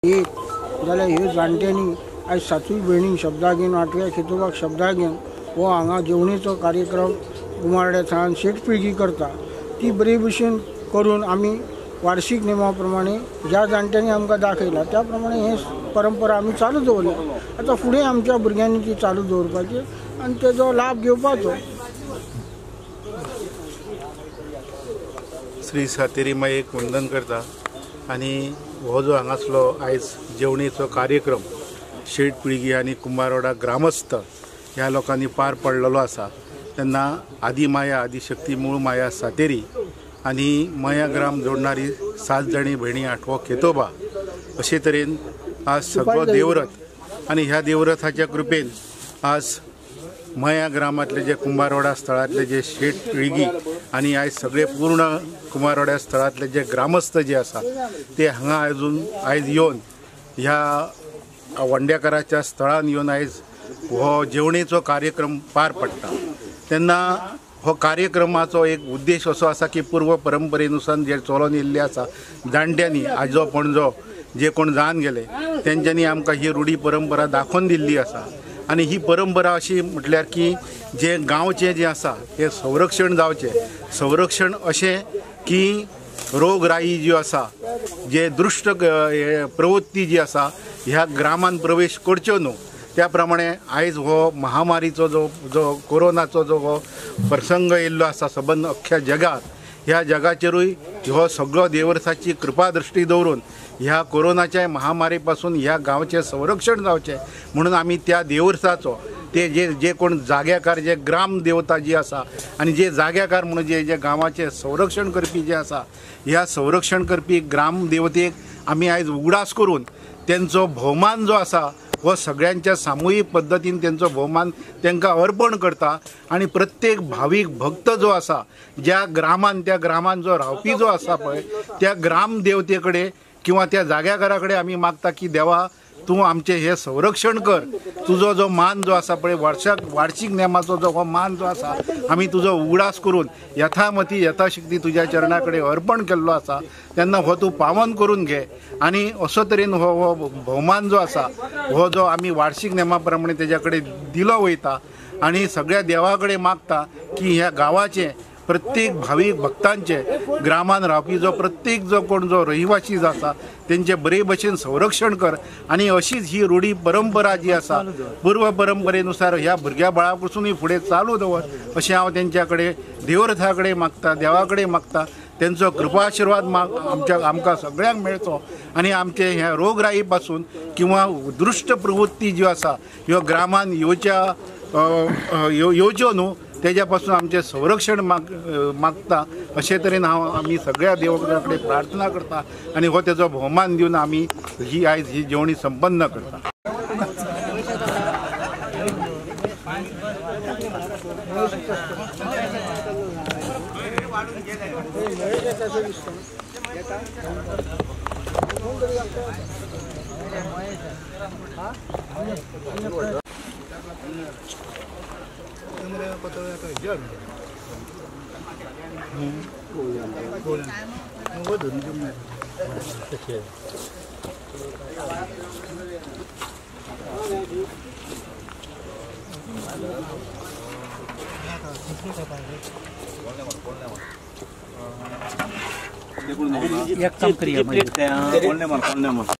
एक जाल्यार ह्यो जाणट्यांनी आयज सातूय भयणींक शब्दां घेवन आठव्या खेतोबाक शब्दां घेवन हो हांगा जेवणेचो कार्यक्रम कुमारवाड्या थळान शेट पिळगी करता ती बरे भशेन करून आमी वार्षिक नेमा प्रमाणे ज्या जाणट्यांनी आमकां दाखयला त्या प्रमाणे हे परंपरा आमी चालू दवरल्या. आतां फुडें आमच्या भुरग्यांनी ती चालू दवरपाची आनी तेजो लाभ घेवपाचो. श्री सातेरी मायेक वंदन करता आनी हो जो हांगासलो आयज जेवणेचो कार्यक्रम शेट पिळगी आनी कुंभारवाडा ग्रामस्थ ह्या लोकांनी पार पडलेलो आसा तेन्ना आदी माया आदिशक्ती मूळ माया सातेरी आनी माया ग्राम जोडणारी 7 जाणी भयणी आठवो खेतोबा अशे तरेन आज सगळो देवरथ आनी ह्या देवरथाच्या कृपेन आज माया ग्रामांतले जे कुंभारवाडा स्थळांतले जे शेट पिळगी आनी आयज सगळे पूर्ण कुंभारवाड्या स्थळांतले जे ग्रामस्थ जे आसा ते हांगा अजून आयज येवन ह्या वंड्याकाराच्या स्थळान येवन आयज हो जेवणेचो कार्यक्रम पार पडटा. तेन्ना हो कार्यक्रमाचो एक उद्देश असो आसा की पूर्व परंपरेनुसार जे चलोन येयल्ले आसा जाणट्यांनी आजो पणजो जे कोण जावन गेले तेंच्यांनी आमकां ही रुढी परंपरा दाखोवन दिल्ली आसा आनी ही परंपरा अशी म्हटल्यार की जे गांवचें जें आसा हें संरक्षण जावचें, संरक्षण अशें की रोगराई ज्यो आसा जे दृश्ट प्रवृत्ती जी आसा ह्या ग्रामान प्रवेश करच्यो न्हू त्या प्रमाणे आयज हो महामारीचो जो जो कोरोनाचो जो हो प्रसंग येयल्लो आसा सबंद अख्ख्या जगात ह्या जगाचेरूय हो सगळो देवरसाची कृपादृष्टी दवरून ह्या कोरोनाच्या महामारी पासून ह्या गांवचें संरक्षण जावचें म्हणून आमी त्या देवरसाचो ते जे जे कोण जाग्याकार जे ग्राम देवता जी आसा आनी जे जाग्याकार म्हणून जे जे गांवाचें संरक्षण करपी जे आसा ह्या संरक्षण करपी ग्राम देवतेक आमी आयज उगडास करून तेंचो भोवमान जो आसा हो सगळ्यांच्या सामुहीक पद्दतीन तेंचो भोवमान तांकां अर्पण करता आनी प्रत्येक भावीक भक्त जो आसा ज्या ग्रामान त्या ग्रामान जो रावपी जो आसा पळय त्या ग्राम देवते कडेन किंवा त्या जाग्याकारा कडेन आमी मागता की देवा तूं आमचें हें संरक्षण कर, तुजो जो मान जो आसा पळय वर्षाक वार्षिक नेमाचो जो हो मान जो आसा आमी तुजो उगडास करून यथामती यथाशक्ती तुज्या चरणा कडेन अर्पण केल्लो आसा तेन्ना हो तूं पावन करून घे आनी असो तरेन हो हो भोवमान जो आसा हो जो आमी वार्षिक नेमा प्रमाणे तेज्या कडेन दिलो वयता आनी सगळ्या देवा कडेन मागता की ह्या गांवाचें प्रत्येक भावीक भक्तांचे ग्रामान रावपी जो प्रत्येक जो कोण जो रहिवासी जो आसा तेंचे बरे भशेन संरक्षण कर आनी अशीच ही रूढी परंपरा जी आसा पूर्व परंपरेनुसार ह्या भुरग्या बाळा पासूनय फुडें चालू दवर अशें हांव तेंच्या कडेन देवरथा कडेन मागता, देवा कडेन मागता. तेंचो कृपाआशिर्वाद आमच्या आमकां सगळ्यांक मेळचो आनी आमचे ह्या रोगराई पासून किंवा दृश्ट प्रवृत्ती ज्यो आसा ह्यो ग्रामान येवच्या येवच्यो न्हू तेज्या पासून आमचें संरक्षण मागता अशे तरेन हांव आमी सगळ्या देवता कडेन प्रार्थना करता आनी हो तेजो भोवमान दिवन आमी ही आयज ही जेवणी संपन्न करता. एक काम करिए।